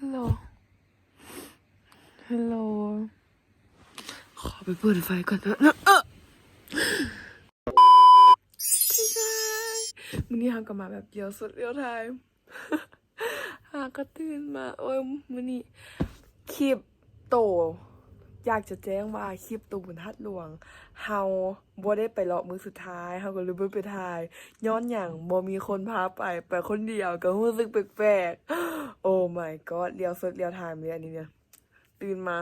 Hello Hello ຂໍໄປເປີດໄຟກ່ອນເນາະ. ມື້ນີ້ເຮົາກໍມາແບບລຽວສົດລຽວຖ່າຍ. ຫາກໍຕື່ນມາ ໂອ້ຍ ມື້ນີ້ຄລິບໂຕ ຢາກຈະແຈ້ງວ່າຄລິບໂຕບຸນທາດຫຼວງ ເຮົາບໍ່ໄດ້ໄປເລາະມື້ສຸດທ້າຍ ເຮົາກໍເລີຍບໍ່ໄດ້ໄປຖ່າຍ. ຍ້ອນຫຍັງ? ບໍ່ມີຄົນພາໄປ ໄປຄົນດຽວກໍຮູ້ສຶກແປກໆ. Oh my god ລຽວສົດລຽວຖ່າຍເລີຍອັນນີ້ນະ. ຕື່ນມາ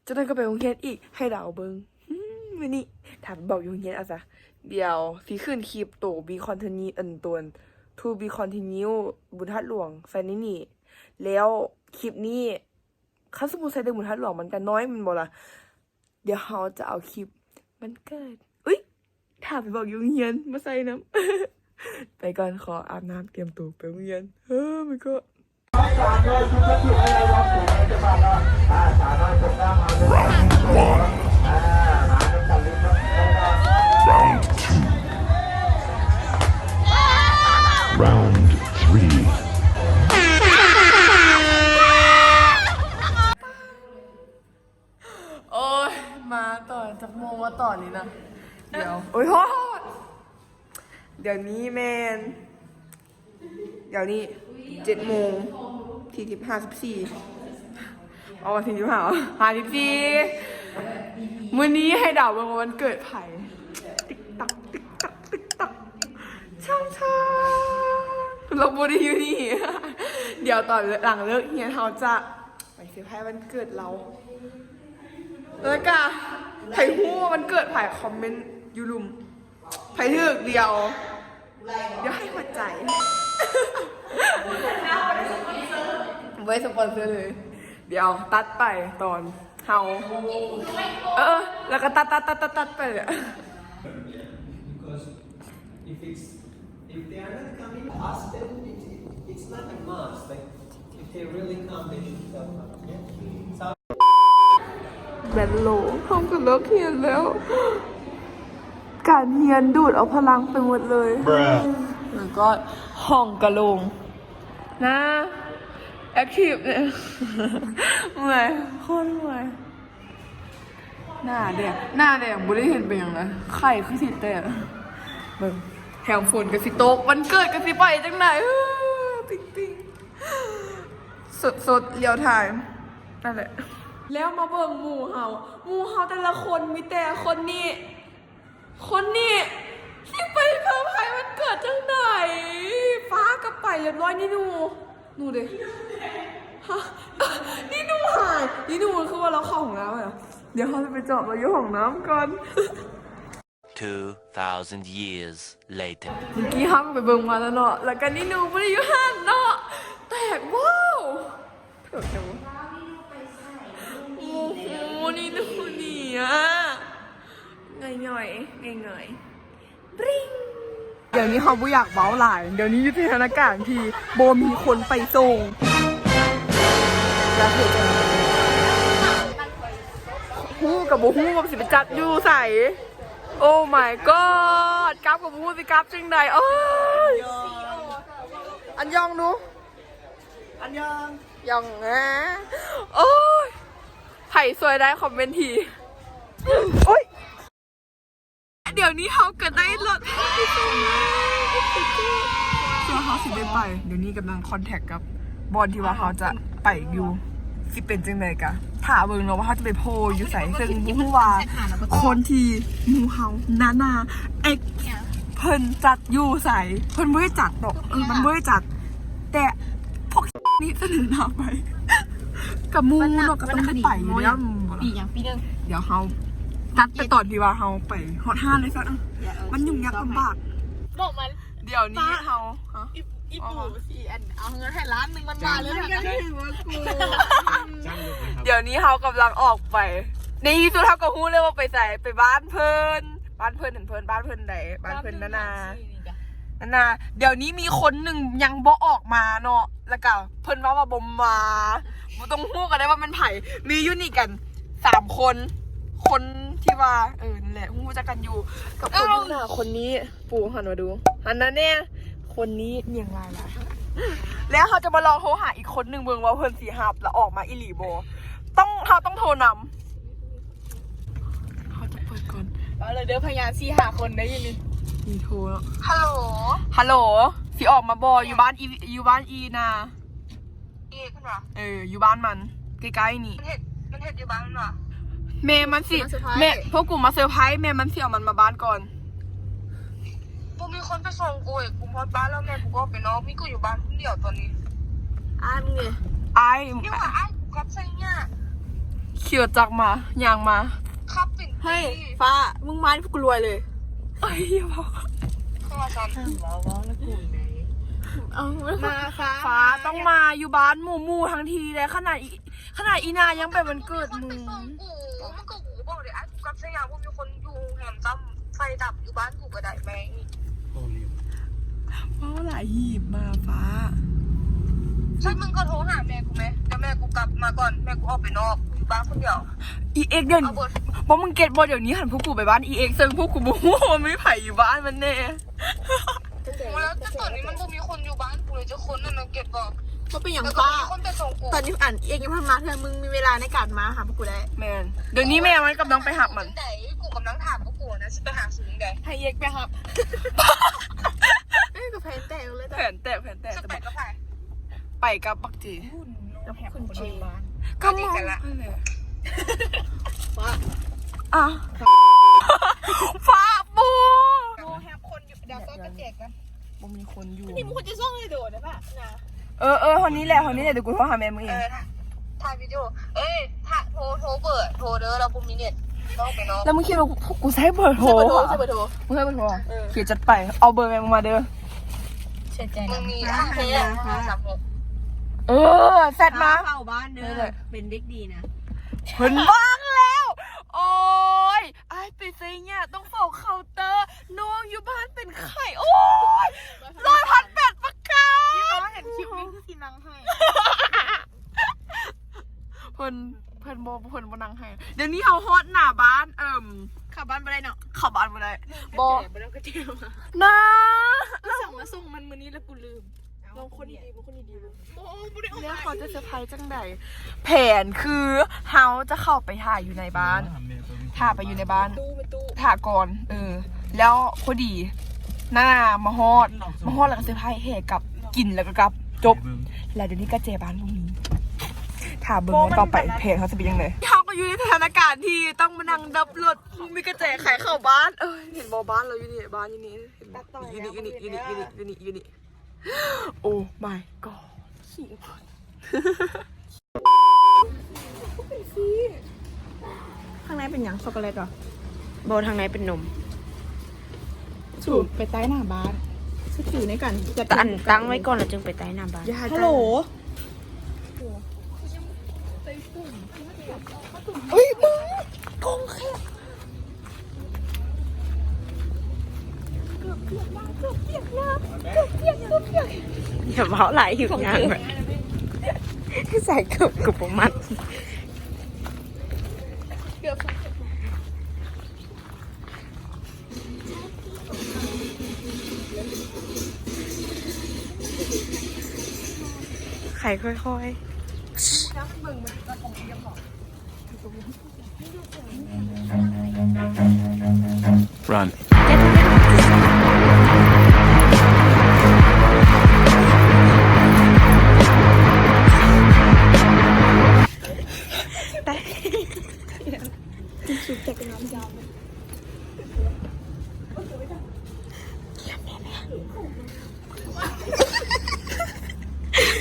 ຈັ່ງໃດກໍໄປໂຮງຮຽນອີກ ໃຫ້ດາວເບິ່ງ. ອືມ ມື້ນີ້ຖ້າບອກຢູ່ໂຮງຮຽນເອົາຊະ. ດຽວຊິຂຶ້ນຄລິບໂຕ be continue ອັນ ໂຕ to be continue ບຸນທາດຫຼວງໃສ່ໃນນີ້. ແລ້ວຄລິບນີ້ ຄັນສົມມຸດໃສ່ແຕ່ບຸນທາດຫຼວງມັນກໍນ້ອຍແມ່ນບໍ່ລະ? ດຽວເຮົາຈະເອົາຄລິບວັນເກີດ ອຸ້ຍ ຖ້າໄປບອກຢູ່ໂຮງຮຽນມາໃສ່ນຳ. ໄປກ່ອນ ຂໍອາບນ້ຳ ຕຽມໂຕໄປໂຮງຮຽນ. Oh my god. Round one. Round two. Round three. ໂອ້ຍ ມາຕອນຈັກໂມງວະຕອນນີ້ນະ? ດຽວ ໂອ້ຍ ຮອດ ດຽວນີ້ແມ່ນ ດຽວນີ້ເຈັດໂມງ ສີ່ສິບ ຫ້າສິບສີ່ ອອກມາສີ່ສິບຫ້າ ຫ້າສິບສີ່. ມື້ນີ້ໃຫ້ເດົາເບິ່ງວ່າວັນເກີດໃຜ. ຕິກຕັກ ຕິກຕັກ ຕິກຕັກ ຊ່າງໆ ລາວບໍ່ໄດ້ຢູ່ນີ້. ດຽວຕອນຫຼັງເລີກຮຽນເຮົາຈະ ໄປເຊີໄພວັນເກີດລາວ ແລ້ວກະໃຜຮູ້ວ່າວັນເກີດໃຜ ຄອມເມັນຢູ່ລຸ່ມ ໃຜຖືກ ດຽວ ດຽວໃຫ້ຫົວໃຈ ບໍ່ໄດ້ສະປອນເຊີເລີຍ. ດຽວຕັດໄປຕອນເຮົາ ເອີ ແລ້ວກະຕັດ ຕັດ ຕັດ ຕັດ ຕັດໄປເລີຍ. Because if it's, if they are not coming, ask them. It, it, it's not a must. Like, if they really come, they should tell us. Yeah? ແບັດໂລ ຫ້ອງກະເລີກຮຽນແລ້ວ ການຮຽນດູດເອົາພະລັງໄປໝົດເລີຍ. ແລ້ວກໍຫ້ອງກະໂລງນະ ແອັກທີບເນຍ ເມື່ອຍ ໂຄດເມື່ອຍ. ໜ້າແດງ ໜ້າແດງ ບໍ່ໄດ້ເຫັນເປັນຫຍັງນະ ໄຂ້ຄືຊິແຕກ. ເບິ່ງ ແຖມຝົນກໍຊິຕົກ ວັນເກີດກໍຊິໄປຈັ່ງໃດ. ເອີ ຕິງໆ ສົດໆ ລຽວຖ່າຍ ນັ້ນແຫຼະ. ແລ້ວມາເບິ່ງໝູ່ເຮົາ ໝູ່ເຮົາແຕ່ລະຄົນມີແຕ່ຄົນນີ້ ຄົນນີ້ ຊິໄປເຊີໄພວັນເກີດຈັ່ງໃດ? ຟ້າກໍໄປລຽບຮ້ອຍ ນີນູ ນູເດ ຮະ ນີນູຫາຍ ນີນູ ຄືວ່າລາວເຂົ້າຫ້ອງນ້ຳແລ້ວ. ດຽວເຮົາຈະໄປເຈາະລາວຢູ່ຫ້ອງນ້ຳກ່ອນ. Two thousand years later. ເມື່ອກີ້ເຮົາກໍໄປເບິ່ງມາແລ້ວເນາະ ແລ້ວກໍນີນູບໍ່ໄດ້ຢູ່ຫັ້ນເນາະ ແຕກ ວ້າວ ໂອ້ໂຫ ນີນູໜີອະ ງ່ອຍໆ ງ່ອຍໆ ບຣິງ. ດຽວນີ້ເຮົາບໍ່ຢາກເວົ້າຫຼາຍ ດຽວນີ້ຢູ່ໃນສະຖານະການທີ່ບໍ່ມີຄົນໄປສົ່ງ ຢາກເຮັດຈັ່ງໃດ ຮູ້ກໍບໍ່ຮູ້ວ່າຊິໄປຈັດຢູ່ໃສ. Oh my god ກັບກໍບໍ່ຮູ້ຊິກັບຈັ່ງໃດ. ໂອ້ຍ ອັນຍອງດູ ອັນຍອງ ຍອງນະ. ໂອ້ຍ ໃຜຊ່ວຍໄດ້ຄອມເມັນທີ. ໂອ້ຍ ດຽວນີ້ເຮົາກໍໄດ້ລົດ ສ່ວນເຮົາຊິໄດ້ໄປ ດຽວນີ້ກຳລັງຄອນແທັກກັບບ່ອນທີ່ວ່າເຮົາຈະໄປຢູ່ ຊິເປັນຈັ່ງໃດກະຖ້າເບິ່ງເນາະວ່າເຮົາຈະໄປໂພຢູ່ໃສ ເຊິ່ງບໍ່ຮູ້ວ່າຄົນທີ່ໝູ່ເຮົາ ນານາ ເອັກ ເພິ່ນຈັດຢູ່ໃສ ເພິ່ນບໍ່ໄດ້ຈັດເນາະ ເອີ ມັນບໍ່ໄດ້ຈັດ ແຕ່ພວກນີ້ສະເໜີໜ້າໄປ ກັບໝູ່ເນາະ ກໍຕ້ອງໄດ້ໄປຢູ່ແລ້ວ. ປີຫຍັງ? ປີໜຶ່ງ. ດຽວເຮົາຈັດໄປຕອນທີ່ວ່າເຮົາໄປຮອດຮ້ານເລີຍຊະ ມັນຫຍຸ້ງຍາກລຳບາກ. ບອກມັນ ດຽວນີ້ເຮົາ ອີ ອີປູຊິອັນເອົາເງິນໃຫ້ລ້ານໜຶ່ງ ມັນວ່າເລີຍນະ. ດຽວນີ້ເຮົາກຳລັງອອກໄປ ໃນທີ່ສຸດເຮົາກໍຮູ້ແລ້ວວ່າໄປໃສ ໄປບ້ານເພິ່ນ ບ້ານເພິ່ນ ເພິ່ນ ບ້ານເພິ່ນໃດ ບ້ານເພິ່ນນານາ ນານາ. ດຽວນີ້ມີຄົນໜຶ່ງຍັງບໍ່ອອກມາເນາະ ແລ້ວກະເພິ່ນເວົ້າວ່າບໍ່ມາ ບໍ່ຕ້ອງຮູ້ກໍໄດ້ວ່າແມ່ນໃຜ ມີຢູ່ນີ້ກັນສາມຄົນ ຄົນທີ່ວ່າ ເອີ ນັ້ນແຫຼະ ຮູ້ຈັກກັນຢູ່ ກັບຄົນໜ້າຄົນນີ້ ປູຫັນມາດູ ຫັນໜ້າແນ່ ຄົນນີ້ມີຫຍັງຫຼາຍລະ. ແລ້ວເຮົາຈະມາລອງໂທຫາອີກຄົນໜຶ່ງເບິ່ງວ່າເພິ່ນຊິຮັບ ແລ້ວອອກມາອີ່ຫຼີບໍ່. ຕ້ອງ ເຮົາຕ້ອງໂທນຳ. ເຮົາຈະເປີດກ່ອນ. ເອົາເລີຍເດີ ພະຍານສີ່ຫ້າຄົນໄດ້ຢູ່ນີ້. ນີ້ໂທເນາະ. ຮັລໂຫຼ ຮັລໂຫຼ ຊິອອກມາບໍ່? ຢູ່ບ້ານອີ ຢູ່ບ້ານອີນາ. ເອ ເພິ່ນວ່າ ເອີ ຢູ່ບ້ານມັນໃກ້ໆນີ້. ມັນເຮັດ ມັນເຮັດຢູ່ບ້ານມັນວ່າ ແມ່ມັນຊິ ແມ່ ພວກກູມາເຊີໄພຣສ໌ ແມ່ມັນຊິເອົາມັນມາບ້ານກ່ອນ. ບໍ່ມີຄົນໄປສົ່ງກູເອ ກູຮອດບ້ານແລ້ວ ແມ່ກູກໍອອກໄປນອກ ມີກູຢູ່ບ້ານຄົນດຽວຕອນນີ້. ອ້າຍມຶງເດ? ອ້າຍ ຍັງວ່າອ້າຍກູກັບໄຊຍະ ຂີ່ລົດຈັກມາ ຍ່າງມາ. ຂັບເປັນ ເຮີ້ຍ ຟ້າ ມຶງມານີ້ພວກກູລວຍເລີຍ. ເອີຍ ຢ່າເວົ້າ ເວົ້າ ເວົ້ານຳກູແດ່. ເອົາ ມາ ຟ້າ ຟ້າ ມາ ຕ້ອງມາຢູ່ບ້ານໝູ່ໆທັງທີແຫຼະ. ຂະໜາດອີ ຂະໜາດອີນາຍັງໄປວັນເກີດມຶງ. ມັນກໍກູບອກເດ ອ້າຍກູກັບໄຊຍະ ບໍ່ມີຄົນຢູ່ໂຮງແຮມຊ້ຳ ໄຟດັບຢູ່ບ້ານກູກໍໄດ້ແມ່. ເວົ້າຫຼາຍຮີບມາ ຟ້າ. ຊັ້ນມຶງກໍໂທຫາແມ່ກູແມ ດຽວແມ່ກູກັບມາກ່ອນ ແມ່ກູອອກໄປນອກ ກູຢູ່ບ້ານຄົນດຽວ. ອີເອັກ ດຽວ ບໍ່ ມຶງເກັດບໍ່? ດຽວນີ້ຫັ້ນ ພວກກູໄປບ້ານອີເອັກ ເຊິ່ງພວກກູບໍ່ຮູ້ວ່າມີໃຜຢູ່ບ້ານມັນແດ່. ໂອ້ ແລ້ວແຕ່ຕອນນີ້ມັນບໍ່ມີຄົນຢູ່ບ້ານກູເລີຍຈັກຄົນນັ້ນນະ ເກັດບໍ່? ບໍ່ເປັນຫຍັງ ແລ້ວກໍບໍ່ມີຄົນໄປສົ່ງກູ. ຕອນນີ້ອັນເອງຍັງບໍ່ທັນມາເທື່ອ ມຶງມີເວລາໃນການມາຫາພວກກູໄດ້. ແມ່ນ ດຽວນີ້ແມ່ມັນກຳລັງໄປຮັບມັນ. ຈັ່ງໃດ ກູກຳລັງຖາມພວກກູນະ ຊິໄປຫາສູຈັ່ງໃດ ໃຫ້ເອກໄປຮັບ. ເອີ ກໍແຜນແຕກເລີຍ ແຜນແຕກ ແຜນແຕກ. ຊິໄປກັບໃຜ? ໄປກັບບັກເຈ ກັບຄຸນເຈ ກັບໝໍຫັ້ນແຫຼະ. ຟ້າ ອ່ະ ຟ້າປູ ໂທຫາຄົນຢູ່ ດາວຊອກກະແຈກັນ. ບໍ່ມີຄົນຢູ່ ນີ້ມັນຄວນຈະສົ່ງໃຫ້ໂດນນະ ນະ. ເອີ ເອີ ເທົ່ານີ້ແຫຼະ ເທົ່ານີ້ແຫຼະ ດຽວກູໂທຫາແມ່ມຶງເອງ. ເອີ ຖ່າຍວິດີໂອ ເອີຍ ຖ້າໂທ ໂທເບີ ໂທເດີ ລາວບໍ່ມີເນັດ ລາວໄປນອກ. ແລ້ວມຶງຄິດວ່າກູໃຊ້ເບີໂທຫາ? ໃຊ້ເບີໂທ ໃຊ້ເບີໂທ ມຶງໃຊ້ເບີໂທຫາ. ເອີ ໂອເຄ ຈັດໄປ ເອົາເບີແມ່ມຶງມາເດີ. ເຊື່ອໃຈນະ ມຶງມີ ອ່າ ໂທຫາສາມຫົກ. ເອີ ແຊັດມາ ເຂົ້າບ້ານເດີ ເປັນເດັກດີນະ. ເພິ່ນວ່າງແລ້ວ ໂອ້ຍ ອ້າຍໄປໃສຍາ ຕ້ອງເຝົ້າເຄົາເຕີ ນ້ອງຢູ່ບ້ານເປັນໄຂ້. ໂອ້ຍ ຮ້ອນພັດແປດປະການ. ເຫັນຄລິບນີ້ຄືຊິນັ່ງໄຫ້ ເພິ່ນ ເພິ່ນບໍ່ ເພິ່ນບໍ່ນັ່ງໄຫ້. ດຽວນີ້ເຮົາຮອດໜ້າບ້ານ ເອີ່ມ ເຂົ້າບ້ານບໍ່ໄດ້ເນາະ ເຂົ້າບ້ານບໍ່ໄດ້. ບໍ່ ບໍ່ໄດ້ກະແຈມາ ນາ ກູສັ່ງມາສົ່ງມັນມື້ນີ້ແລ້ວກູລືມ. ເອົາ ຄົນດີໆ ເບິ່ງຄົນດີໆ ເບິ່ງ. ໂອ້ ບໍ່ໄດ້ອອກ ແລ້ວເຂົາຈະເຊີໄພຣສ໌ຈັ່ງໃດ? ແຜນຄືເຮົາຈະເຂົ້າໄປຖ້າຢູ່ໃນບ້ານ ຖ້າໄປຢູ່ໃນບ້ານ ຖ້າກ່ອນ ເອີ ແລ້ວພໍດີນາມາຮອດ ມາຮອດແລ້ວກໍເຊີໄພຣສ໌ ແຫ່ກັບ ກິນແລ້ວກໍກັບ ຈົບ. ແລ້ວດຽວນີ້ກະແຈບ້ານບໍ່ມີ ຖ້າເບິ່ງວ່າຕໍ່ໄປແຜນເຮົາຈະເປັນຈັ່ງໃດ. ເຮົາກໍຢູ່ໃນສະຖານະການທີ່ຕ້ອງມານັ່ງດັບລົດ ມີກະແຈໄຂເຂົ້າບ້ານ. ເອີຍ ເຫັນບໍ່ ບ້ານລາວຢູ່ນີ້ ບ້ານຢູ່ນີ້ ເຫັນບໍ່? ຢູ່ນີ້ ຢູ່ນີ້ ຢູ່ນີ້ ຢູ່ນີ້ ຢູ່ນີ້. Oh my god ຂີ້ ຂ້າງໃນເປັນຫຍັງ? ຊັອກໂກແລັດຫວາ? ບໍ່ ທາງໃນເປັນນົມ. ສູໄປໃຕ້ໜ້າບ້ານ ສະກິວໃນການຈັດ ອັນຕັ້ງໄວ້ກ່ອນ ແລ້ວຈຶ່ງໄປໃຕ້ໜ້າບ້ານ. ຮັລໂຫຼ ເຮີ້ຍ ມຶງ ກົງແຄບ. ຢ່າເວົ້າຫຼາຍ ຫິວຫຍັງ ໃສ່ເກີບກະບໍ່ມັດ. ໄຂຄ່ອຍໆ. Run.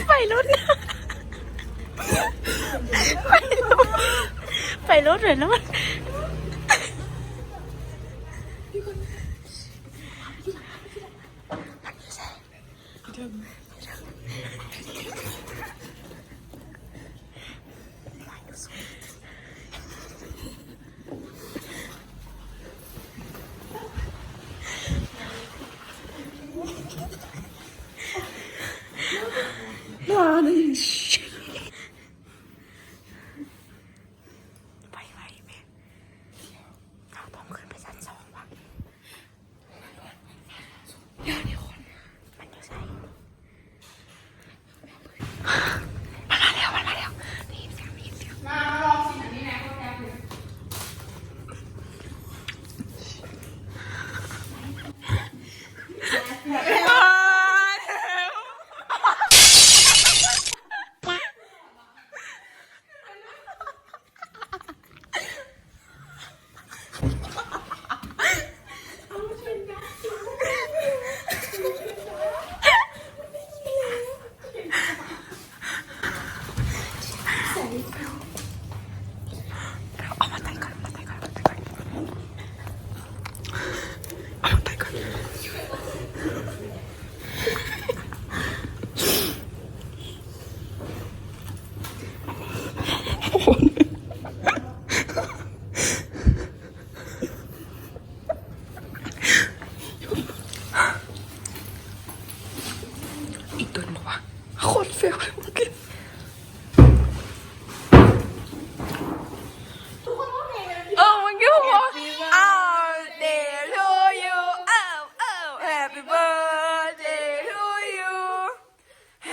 ໄຟຫຼຸດ ໄຟຫຼຸດ ໄຟຫຼຸດ ໄຟຫຼຸດ. ໄປໄວແມ່ ເຮົາຕ້ອງຂຶ້ນໄປຊັ້ນສອງວ່າ. ດຽວນີ້ຄົນ ມັນຢູ່ໃສ? ໂຄດເຟວເລີຍເມື່ອກີ້. ເອີ ເມື່ອກີ້ເຂົາບອກ Happy birthday to you. ເອີ ເອີ Happy birthday to you.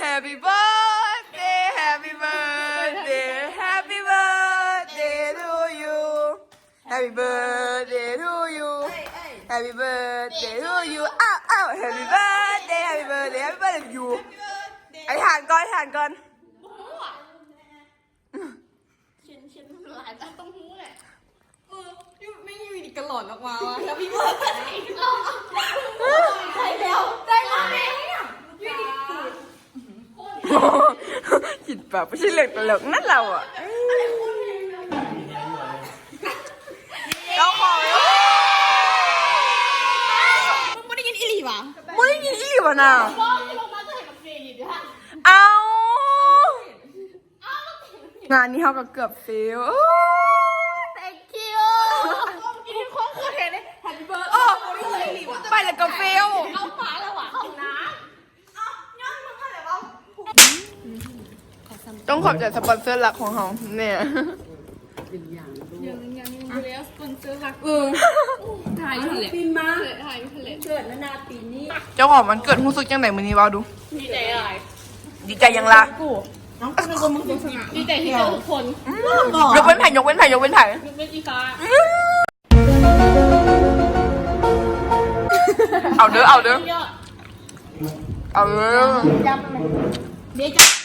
Happy birthday, happy birthday, happy birthday to you. Happy birthday to you. Happy birthday to you. ອ້າວ ອ້າວ Happy birthday, happy birthday, happy birthday to you. ອະທິຖານກ່ອນ ອະທິຖານກ່ອນ. ເຊັນ ເຊັນຫຼາຍ ຕ້ອງຮູ້ແຫຼະ. ເອີ ຢູ່ ແມ່ງຢູ່ດີກະຫຼອນອອກມາວ່າ Happy birthday. ໄດ້ແລ້ວ ໄດ້ແລ້ວແມ່. ຢູ່ດີ ຄິດວ່າບໍ່ໃຊ່ເລື່ອງຕະຫຼົກນັ້ນລາວອະ. ເຈົ້າຂອງ ມຶງບໍ່ໄດ້ຍິນອີ່ຫຼີຫວາ? ບໍ່ໄດ້ຍິນອີ່ຫຼີຫວານະ? ເອົ້າ ງານນີ້ເຮົາກໍເກືອບເຟວ. ໂອ້ thank you. ໂອ້ ໄປແລ້ວກໍເຟວ. ເອົາປາແລ້ວຫວາ ເຂົ້ານ້ຳ. ຕ້ອງຂອບໃຈສະປອນເຊີຫຼັກຂອງເຮົາແນ່. ເອີ ຖ່າຍຢູ່ຫັ້ນແຫຼະ ຖ່າຍຢູ່ຫັ້ນແຫຼະ. ເຈົ້າຂອງວັນເກີດຮູ້ສຶກຈັ່ງໃດມື້ນີ້ ເວົ້າດູ. ດີໃຈຫຼາຍ. ດີໃຈຫຍັງລະ? ດີໃຈທີ່ເຈີທຸກຄົນ. ອືມ ຍົກເວັ້ນໃຜ? ຍົກເວັ້ນໃຜ? ຍົກເວັ້ນອີຟ້າ. ເອົາເດີ ເອົາເດີ ເອົາເດີ.